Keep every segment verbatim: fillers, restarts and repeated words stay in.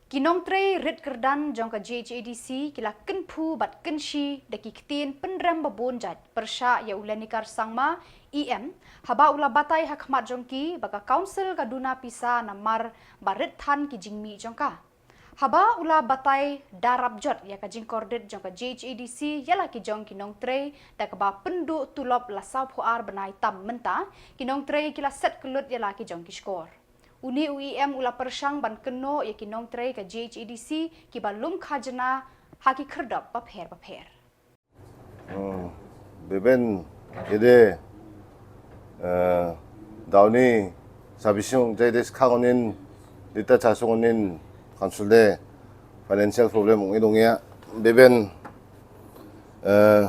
Ki nongtrei rit kyrdan jong ka G H A D C ki la kynphu bad kynshi da ki ktien pynrem ba bun jait pyrshah ïa u Lenikar Sangma, E M, haba u la batai ha khmat jong ki ba ka council ka duna pisa namar ba rit than ki jingmih jong ka. Haba u la batai da rap jot ïa ka jingkordit jong ka G H A D C ïa la ki jong ki nongtrei da kaba pynduh tulop la sawphew ar bnai tam mynta, ki nongtrei ki la set kyllut ïa la ki jong ki shkor. Une u E M u la pyrshang ban kynnoh ïa ki nongtrei ka G H A D C kiba lum khajna ha ki khyrdop bapher bapher. Hmm, beben ide, eh, dauni sabisung jai des kangonin dita chasongonin council de financial problem ong·e dongia. Beben, eh,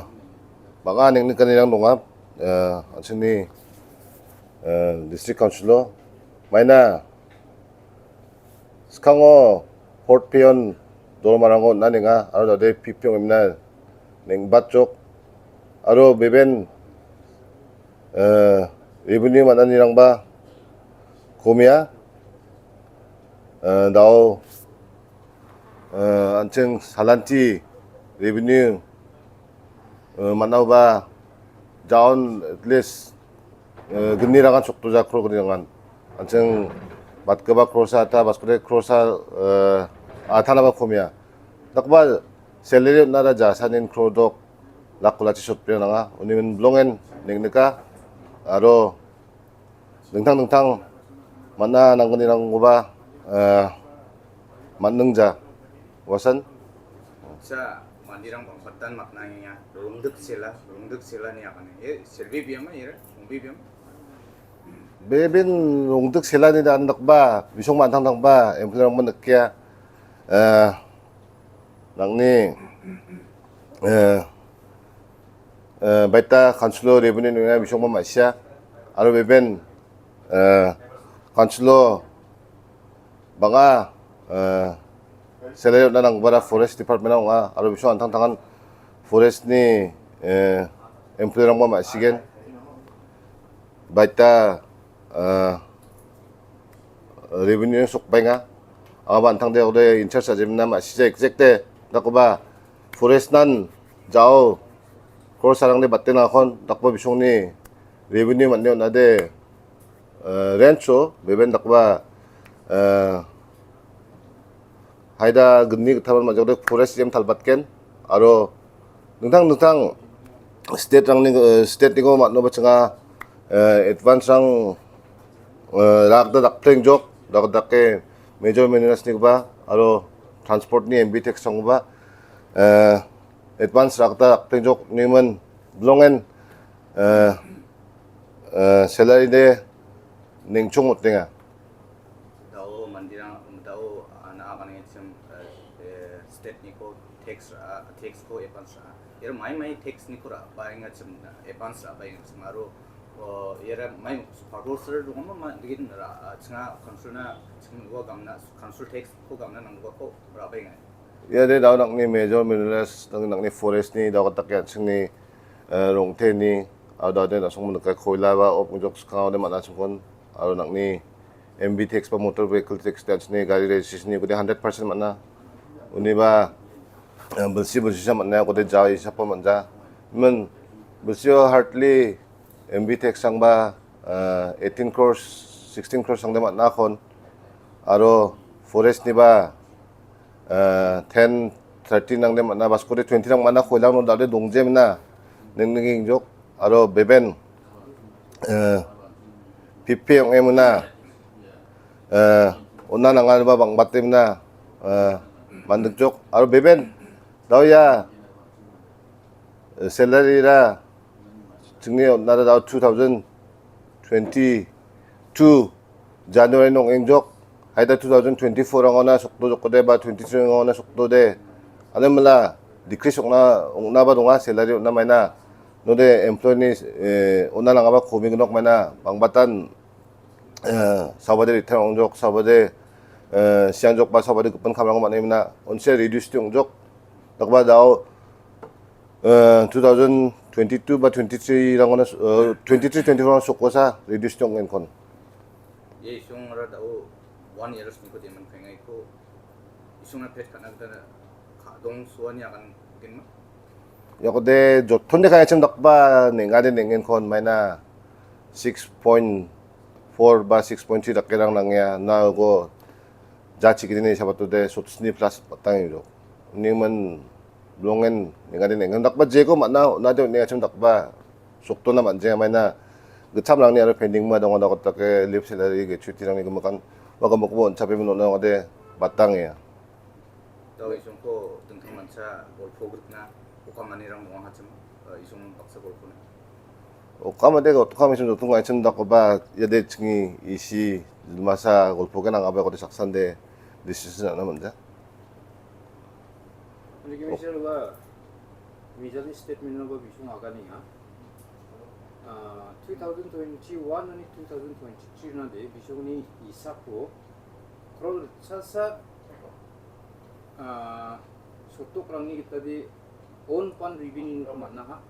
bang·a neng·nikanirang donga, eh, an·chingni, eh, district council-o. Maina skango fourth pay-on doromarango on·anenga aro dade fifth pay-on emna neng·batjok aro beben, eh, revenue man·anirangba komia, eh, dao, eh, an·ching salanti revenue, eh, man·aoba jaon at least, eh, gni rangan sokdoja kro gni rangan. An·ching batgipa krosa ta baskode krosa, eh, atanaba komia. Dakba salary on·ara jasanin kro dok lak kolachi sotpre nanga. Uni min blongen neng·nika. Aro dingtang dingtang man·a nanggnirangkoba, eh, man·ningja. Wasan? Sa mandirang bangpatan maknangenga. Rongdik sela, rongdik sela ni akane. Eh, selbi biama ira, rongbi biama. Bebin rongdik sela ni dan dakba, bisong mantang dakba, employer rongba nikya. Eh, nangni, eh, eh, baita council-o revenue nangna bisongba ma·sia. Aro beben, eh, council-o bang·a, eh, salary on·na nanggipara forest department-a ong·a, aro bisong an·tangtangan forest-ni, eh, employee-rangba ma·sigen. Baita, eh, revenue sokbaenga. Anga ba an·tangde ode in charge ajemna ma·sija exact-e. Dakgipa forest-nan jao crore sarangde bate nangakon, dakgipa bisongni revenue man·e on·ade, eh, range-o beben dakgipa, eh, haida gni gittamon ma·jakde forest jem talbatgen aro dingtang dingtang state-rangni, eh, state-niko man·oba chinga, eh, advance-rang, eh, rakda dakplengjok, dak-, dake major minerals-nikoba aro transport-ni M B tax-rangkoba, eh, advance rakda dakplengjok nimen blongen, eh, eh, salary de nengchong otenga. Dao mandirang, dao ana aganengchim, eh, eh, state-niko tax ra-, tax-ko advance ra-. Ira mai mai tax-niko ra-, baengachim advance ra-, baengachim aro, oh, ira mai supervisor dongma ma digin ra-, chinga council-na, chinga gamna, council tax-ko gamna nanggipako ra-, baenga. Ia de dao nangni major minerals, nang-, nangni forest-ni, dao gatake an·chingni, eh, rongteni, aro dao de na·song menikai koila ba op jok skang de man·a chingkon, aro nangni M B tax ba motor vehicle tax de an·chingni gari registration-ni gode hundred percent man·a. Uniba, eh, bilsi bilsisa man·a, gode jai sapa man·ja. Men bilsio hardly M B tax-rangba, eh, eighteen crores, sixteen crores-rangde man·akon. Aro forest-niba, eh, ten, thirteen-rangde man·a, baskode twenty-rang man·a, koilang no dal·de dongjemna. Neng neng ingjok, aro beben, eh, fifty ong·emna, eh, on·na nanganiba bang·batemna, eh, mandikjok, aro beben, dao ia, eh, salary-ra, chingni on·nara dao two thousand twenty-two January nong engjok, haida two thousand twenty-four-rangona sokdo jokode ba twenty-three-rangona sokdode. Ane mela decrease ong·na, ong·naba donga, salary on·na maina. Node employee-ni, eh, on·na nangaba komi gnok maina, bangbatan, eh, saubade retire ongjok, saubade, eh, siangjok ba saubade gipin kamrang man·emna, onse reduce ti ongjok. Dakba dao, eh, two thousand twenty-two ba twenty-three-rangona, eh, twenty-three, twenty-four-rang sokosa reduce ti ong·enkon. Ye isong ra dao one years niko deman kaingai ko. Sungna pet ka·na gita ka-, dongsoani agan genma? Iakode jottode ka·anichim dakgipa neng·ade neng·enkon maina six point four ba six point three dakerang nang·enga. Na uko jachi gitini sabatode sotsni plus matang ijok. Unigimin bilongen neng·ade neng·en dakgipa jeko man·a, on·ade on·engachim dakgipa soktona man·jenga maina gittamrangni aro pending-ba donga dakot dake leave salary gratuity-rangni gimikan ua gimikkoba on·chape on·na ong·ode matang ong·a. Dao isongko dingtang mancha golpo grikna oka manirang donga hachim, eh, isong baksa golpona. Oka mande, oka mande isong jottong ka·anichim dakgipa iade chingni isi masa golpo gnang abe kode saksande decision ana manja. Niki misalba, misalni statement-oba bisong agani ha. Ah, two thousand twenty-one ani two thousand twenty-three nade bisongni isako crore ritchasa, ah, sotokrangni gitade own fund revenue-ko man·aha.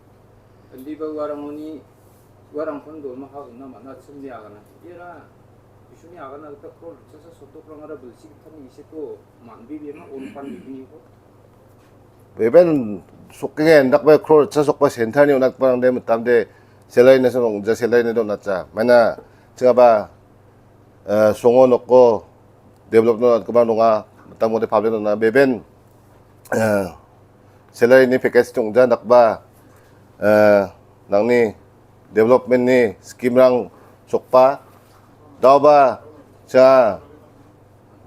Indiba uarangoni, uarangkon dolmaha on·na man·a chimni agana. Era bisongni agana gita crore ritchasa sotokrangara bilsi gittani iseko man·bebema own fund revenue-ko. Beben sokkenga endakba crore ritchasa sokba center-ni on·atgiparangde mitamde salary-nasa ong·ja, salary-nasa on·atja. Maina chingaba, eh, songo nokko develop-na on·atgipa donga, mitam mode public-na on·a. Beben, eh, salary-ni package ong·ja dakgipa, eh, nangni development-ni scheme-rang sokba, daoba cha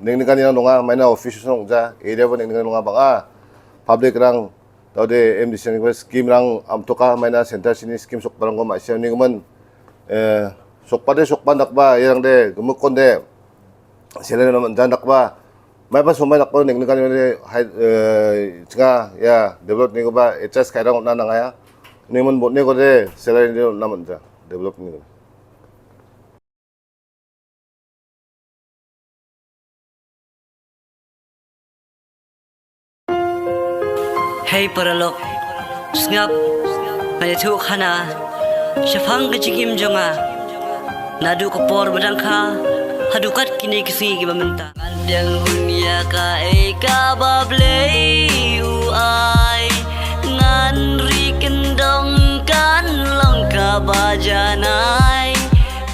neng·nikanirang donga, maina office-o ong·ja, area-bo neng·nikani donga, bang·a public-rang daode M D C-rangniba scheme-rang amtoka, maina center-sini scheme sokbarangko ma·sia unigimin, eh, sokbade sokban dakgipa, iarangde gimikkonde salary-na man·jan dakgipa, maiba somai dakgipa neng·nikani mande hai, eh, chinga ia develop-nikoba adjust ka·e rang on·na nangaia. Unigimin botnikode salary-na on·na manja develop-niko. Hei paralok, sngap, mane thuk hana, shafang kechigim jonga, nadu kopor badangkha, hadukat kini kesingi giba menta. Ngan diang dunia ka ei ka ba blei u ai, ngan ri kendong kan long ka ba janai.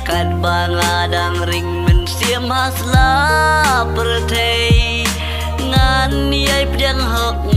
Kat ba nga dang ring mynsiem ha sla pyrthei, ngan yai pdiang hok